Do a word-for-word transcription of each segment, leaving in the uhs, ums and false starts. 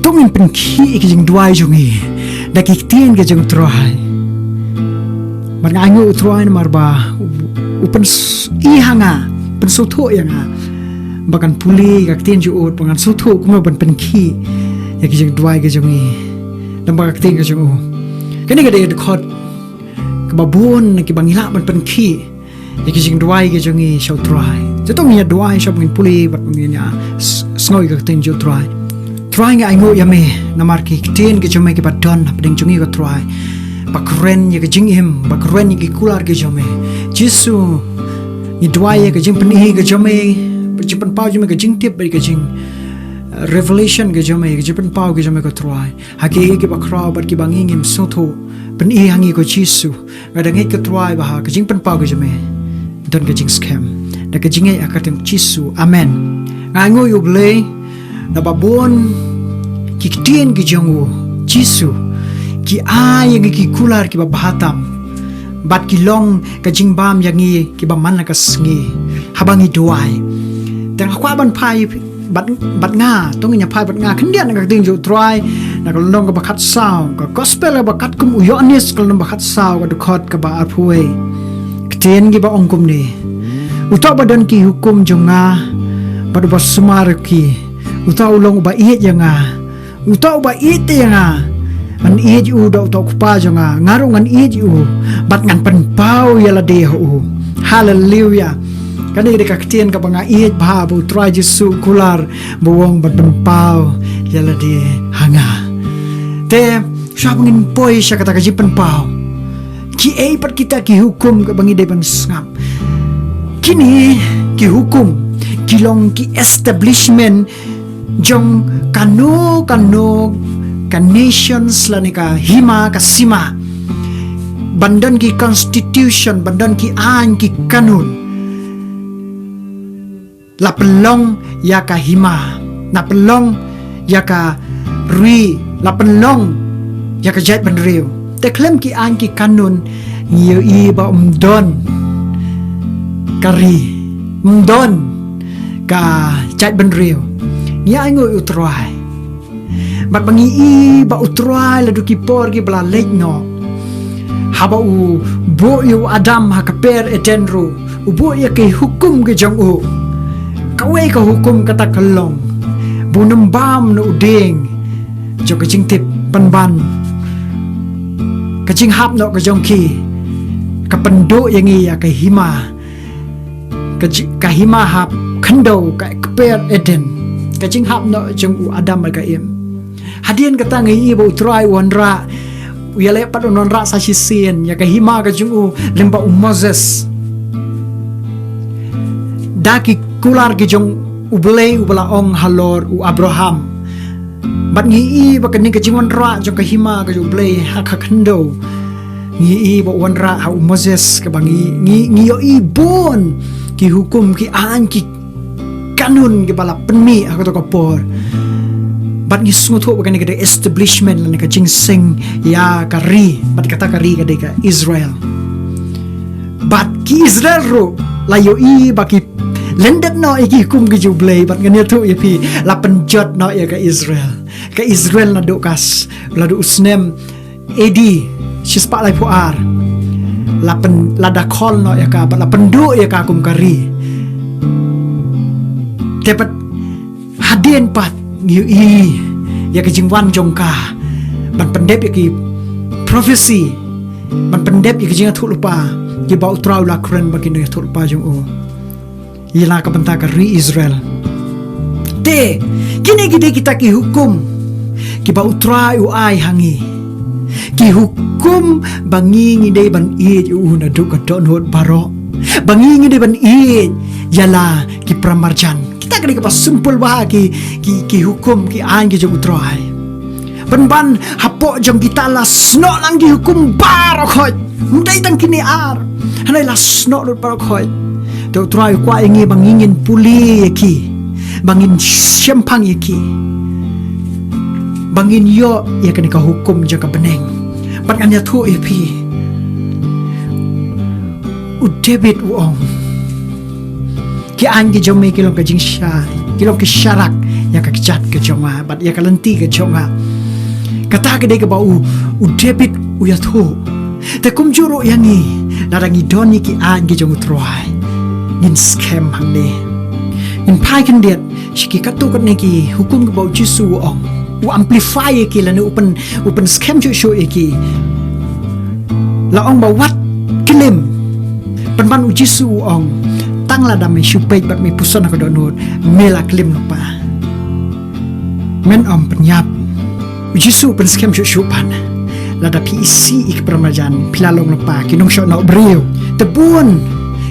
To ngin pynkhih ïa ki jingduwai jong ngi da ki ktien ki jong u Trai. Bad nga ainguh u Trai namar ba u pyni ha nga, pynsngewthuh ïa nga ba ngan pule ïa ka ktien jong u, ba ngan sngewthuh kumno ban pynkhih ïa ki jingduwai ki jong ngi. Namar ka ktien ka jong u, kane ka dei ka dkhot kaba bun na kiba ngi lah ban pynkhih ïa ki jingduwai ki jong ngi sha u Trai. Te to ngin ïa duwai, sha ba ngin pule bad ngin ïa s-, sngew ïa ka ktien jong u Trai. Trai, nga ainguh ïa me namar ki ktien ki jong me kiba don hapdeng jong ngi ko Trai, ba kren ïa ka jingim, ba kren ïa ki kular ki jong me. Jisu, ngi duwai ïa ka jingpyni ka jong me, ka jingpynpaw jong me, ka jingtip bad ka jing, uh, revelation ka jong me, ka jingpynpaw ka jong me ko Trai. Ha kiei kiei kiba khraw bad kiba ngi ngim sngewthuh, pyni ha ngi ko Jisu. Nga da ngeit ko Trai ba ha ka jingpynpaw ka jong me don ka jingskhem. Da ka jingngeit ha ka kyrteng Jisu. Amen. Nga ainguh ïa u Blei naba bun ki ktien ki jong u Jisu ki ai ïa ngi ki kular kiba bha tam, bad ki long ka jingbam ïa ngi kiba man la ka sngi haba ngi duwai. Te nga kwah ban phai bad, bad nga, to ngin ïa phai bad nga khyndiat na ka ktien jong u Trai, na ka lynnong kaba khatsaw, ka gospel kaba katkum u Ïoannis, ka lynnong ba khatsaw, ka dkhot kaba arphew wei. Ktien kiba ong kumne: Uta uba don ki hukum jong nga bad uba sumar ïa ki, uta u long uba ïeit ïa nga. Uta uba ïeit ïa nga, ngan ïeit ïa u, da uta u Kpa jong nga, nga ruh ngan ïeit ïa u bad ngan pynpaw ïa lade ha u. Haleluia. Kane ka dei ka ktien kaba nga ïeit bha ba u Trai Jisu u kular ba u ong ban pynpaw ïa lade ha nga. Te shuwa ba ngin poi sha kata ka jingpynpaw, kiei pat kita ki hukum kaba ngi dei ban sngap? Kine ki hukum ki long ki establishment jong kano kano ka nations lane ka hima ka sima, ban don ki constitution, ban don ki aiñ ki kanun. La pynlong ïa ka hima, la pynlong ïa ka ri, la pynlong ïa ka jaitbynriew. Te khlem ki aiñ ki kanun, ngi ïohi ba ym don ka ri, ym don ka jaitbynriew. Ngi ainguh ïa u Trai bad ba ngi i ba u Trai la duh ki por kiba la leit noh, haba u buh ïa u Adam ha ka kper Eden ruh, u buh ïa ki hukum ki jong u. Kawei ka hukum kata ka long ba un ym bam na u dieng jong ka jingtip, pynban ka jinghap noh ka jong ki ka pynduh ïa ngi ïa ka hima, ka ji-, ka hima ha khyndew, ka kper Eden, ka jinghap noh jong u Adam bad ka Im. Hadien kata ngi i ba u Trai u wanrah, u ïaleh pat u wanrah sa shisien ïa ka hima ka jong u lyngba u Moses, da ki kular ki jong U Blei uba la ong halor u Abraham. Bad ngi i ba kane ka jingwanrah jong ka hima ka jong U Blei ha ka khyndew, ngi i ba u wanrah ha u Moses, kaba ngi, ngi, ngi ïohi bun ki hukum, ki aiñ, ki kanun kiba la pynmih ha kato ka por. Bad ngi sngewthuh ba kane ka dei establishment lane ka jingseng ïa ka ri, bad kata ka ri ka dei ka Israel. Bad ki Israel ruh la ïohi ba ki lyndet noh ïa ki hukum ki jong U Blei, bad ngan ïathuh ïa phi, la pynjot noh ïa ka Israel. Ka Israel naduh ka s-, naduh u snem A D shispah laiphew ar, la pyn-, la dakhol noh ïa ka, bad la pynduh ïa ka kum ka ri. Te pat hadien pat ngi ïohi ïa ka jingwan jong ka ban pyndep ïa ki prophecy, ban pyndep ïa ki jingïathuhlypa kiba u Trai u la kren ba kin ïathuhlypa jong u ïa la ka bynta ka ri Israel. Te kine ki dei kita ki hukum kiba u Trai u ai ha ngi. Ki hukum ba ngi ngi dei ban ïeit ïa u naduh ka dohnud baroh, ba ngi ngi dei ban ïeit ïa la ki paramarjan. Kita ki dei kiba simple bha ki, ki, ki hukum, ki aiñ ki jong u Trai. Pynban hapoh jong kita la snoh lang ki hukum baroh khoit. Ym dei tang kine ar, hynrei la snoh lut baroh khoit. Te u Trai u kwah ïa ngi ba ngi ngin pule ïa ki, ba ngin shemphang ïa ki, ba ngin ïoh ïa kane ka hukum jong ka bneng. Bad ngan ïathuh ïa phi, u David u ong, ki aiñ ki jong me ki long ka jingshai, ki long ki sharak, ïa ka kjat ka jong nga bad ïa ka lynti ka jong nga. Kata ka dei kaba u, u David u ïathuh. Te kumjuh ruh ïa ngi, lada ngi don ïa ki aiñ ki jong u Trai, ngin skhem hangne. Ngin phai khyndiat sha ki katto katne ki hukum kaba u Jisu u ong. U amplify ïa ki lane u pyn, u pynskhem shuh shuh ïa ki. La ong ba wat klim. Pynban u Jisu u ong, tang lada me shu peit bad me puson ha ka dohnud, me la klim lypa. Men ym pynïap. U Jisu u pynskhem shuh shuh pat. Lada phi isih ïa ki para marjan, phi la long lypa ki nongshah noh briew. Te bun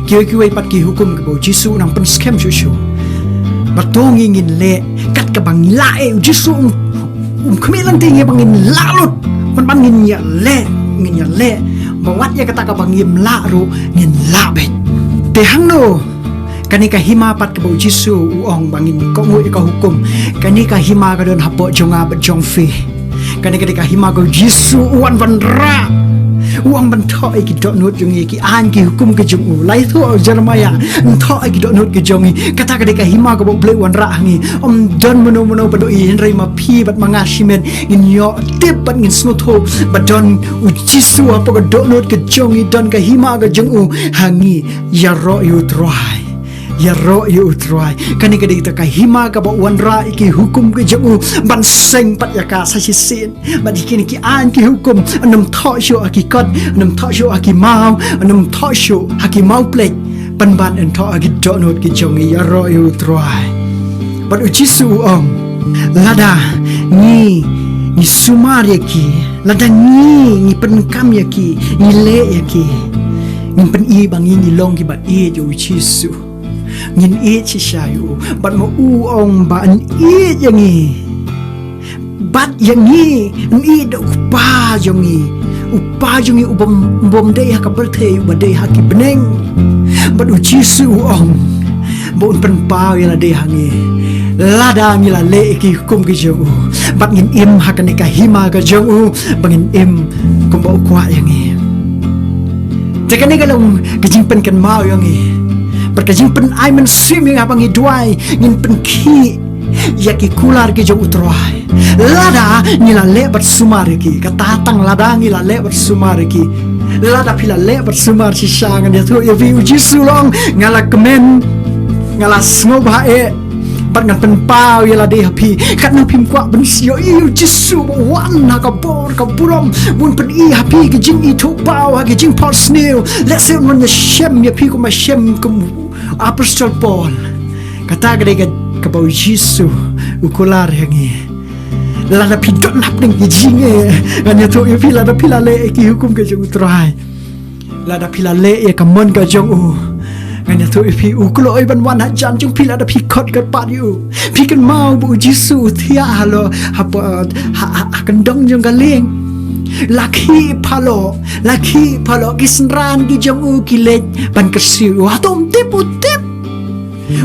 kiwei kiwei pat ki hukum kiba u Jisu u nang pynskhem shuh shuh. Ba to ngi ngin leh kat kaba ngi lah eh, u Jisu um, um khmih lynti ngi ba ngin lah lut. Pynban ngin ïaleh, ngin ïaleh. Ba wat ïa kata kaba ngim lah ruh ngin lah beit. Te hangno kane ka hima pat kaba u Jisu u ong ba ngin kohnguh ïa ka hukum? Kane ka hima ka don hapoh jong nga bad jong phi. Kane ka dei ka hima ka u Jisu u wan wanrah. U wan ban thoh ïa ki dohnud jong ngi, ki aiñ ki hukum ki jong u. La ïathuh u Jeremiah, thoh ïa ki dohnud ki jong ngi. Kata ka dei ka hima kaba u Blei u wanrah ha ngi. Ym don mano mano ba ïohi, hynrei ma phi bad ma nga shimet ngin ïoh tip bad ngin sngewthuh ba don u Jisu hapoh ka dohnud ka jong ngi, don ka hima ka jong u ha ngi. Ïaroh ïa u Trai. Ïaroh ïa u Trai. Kane ka dei kata ka hima kaba u wanrah ïa ki hukum ki jong u ban seng pat ïa ka sa shisien. Bad ïa kine ki aiñ ki hukum, yn ym thoh shuh ha ki kot, yn ym thoh shuh ha ki maw, yn ym thoh shuh ha ki maw plate. Pynban yn thoh ha ki dohnud ki jong ngi. Ïaroh ïa u Trai. Bad u Jisu u ong, lada ngi, ngi sumar ïa ki, lada ngi, ngi pyndonkam ïa ki, ngi leh ïa ki, ngin pyni ba ngi, ngi long kiba ïeit ïa u Jisu. Ngin ïeit shisha ïa u. Bad ma u ong ba yn ïeit ïa ngi. Bad ïa ngi, yn ïeit da u Kpa jong ngi. U Kpa jong ngi u bym, bym dei ha ka pyrthei, uba dei ha ki bneng. Bad u Jisu u ong ba un pynpaw ïa lade ha ngi lada ngi la leh ïa ki hukum ki jong u. Bad ngin im ha kane ka hima ka jong u ba ngin im kumba u kwah ïa ngi. Te kane ka long ka jingpynkynmaw ïa ngi. Bad ka jingpynai mynsiem ïa ngi haba ngi duwai, ngin pynkhih ïa ki kular ki jong u Trai. Lada ngi la leh bad sumar ïa ki. Kata tang lada ngi la leh bad sumar ïa ki. Lada phi la leh bad sumar shisha, ngan ïathuh ïa phi, u Jisu u ong, nga la kmen, nga la sngewbha eh. Bad ngan pynpaw ïa lade ha phi. Katno phim kwah ban ïohi ïa u Jisu ba u wan ha ka bor ka burom, ba un pyni ha phi ki jingithuhpaw ha ki jingphohsniew. Lehse un wan ïashem ïa phi kumba shem kum u Apostol Paul. Kata ka dei ka, kaba u Jisu u kular ha ngi. Lada phi don hapdeng ki jingeh, ngan ïathuh ïa phi, lada phi la leh ïa ki hukum ki jong u Trai, lada phi la leh ïa ka mon ka jong u, ngan ïathuh ïa phi, u kloi ban wan hajan jong phi lada phi khot kyrpad ïa u. Phi kynmaw ba u Jisu u thiah halor, ha, ha, ha, ha kyndong jong ka lieng. La khih phalok, la khih phalok, ki synran ki jong u ki leit ban kyrsiew ïa u. Hato um tip? U tip.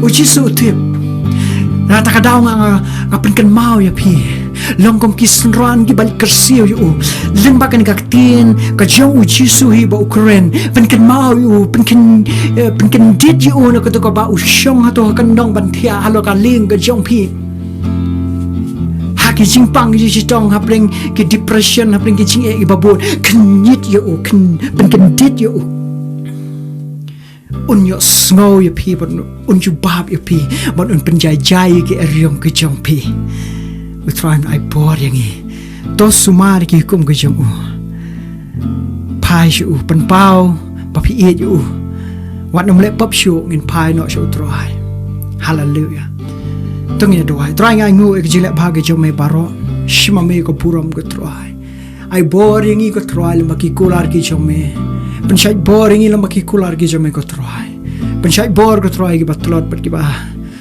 U Jisu u tip. Na kata ka daw nga, nga, nga pynkynmaw ïa phi. Long kum ki synran kiba leit kyrsiew ïa u. Lyngba kane ka ktien ka jong u Jisu hi ba u kren, pynkynmaw ïa u, pynkyn, eh, pynkyndit ïa u na kato kaba u shong hato ha kyndong ban thiah halor ka lieng ka jong phi. Ha ki jingpang ki jingshitom, hapdeng ki depression, hapdeng ki jingeh kiba bun, kyndit ïa u, kyn, pynkyndit ïa u. Un ïohsngew ïa phi, bad un jubab ïa phi, bad un pynjai jai ïa ki eriong ki jong phi. U Trai un ai bor ïa ngi. To sumar ïa ki hukum ki jong u. Phai sha u, pynpaw ba phi ïeit ïa u. Wat nym leh pop shuh, ngin phai noh sha u Trai. Haleluia. To ngin ïa duwai. Trai, nga ainguh ïa ka jingleh bha ka jong me baroh. Shim ma me ka burom, ko Trai. Ai bor ïa ngi, ko Trai, lyngba ki kular ki jong me. Pynshait bor ïa ngi lyngba ki kular ki jong me, ko Trai. Pynshait bor, ko Trai, kiba tlot bad kiba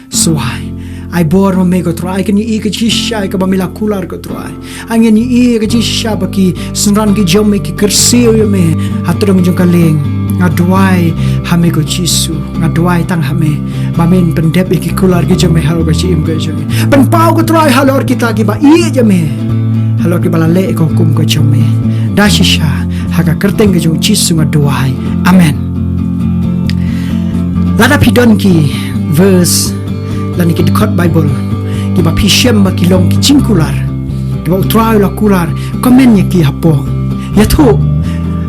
swai. Ai bor ma me, ko Trai, ai kane ka jingshisha kaba me la kular, ko Trai. Ai kane ka jingshisha ba ki synran ki jong me ki kyrsiew ïa me ha tyngshop jong ka lieng. Nga duwai ha me, ko Jisu. Nga duwai tang ha me ba men pyndep ïa ki kular ki jong me halor ka jingim ka jong me. Pynpaw, ko Trai, halor kita kiba ïeit ïa me, halor kiba la leh ïa ka hukum ka jong me. Da shisha, ha ka kyrteng ka jong u Jisu nga duwai. Amen. Lada phi don ki verse lane ki dkhot Baibl, Ba phi shem ba ki long ki jingkular, kiba U Trai u la kular, comment ïa ki hapoh. Ïathuh,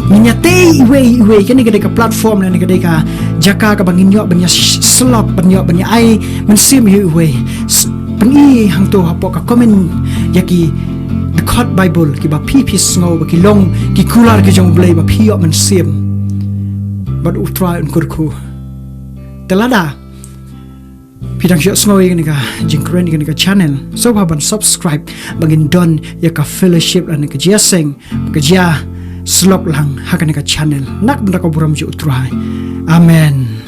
ngin ïatei iwei iwei, kane ka dei ka platform, kane ka dei ka jaka kaba ngin ïoh ban ïa s-, slap, ban ïoh ban ïa ai mynsiem iwei iwei. S-, pyni hangto hapoh ka comment ïa ki dkhot Baibl kiba phi phi sngew ba ki long ki kular ki jong U Blei ba phi ïoh mynsiem. Bad U Trai un kyrkhu. Te lada phi dang shu sngew ïa kane ka jingkren ïa kane ka channel, sngewbha ban subscribe ba ngin don ïa ka fellowship lane ka jingïaseng, ka jingïasyllok lang ha kane ka channel. Na ka bynta ka burom jong U Trai. Amen.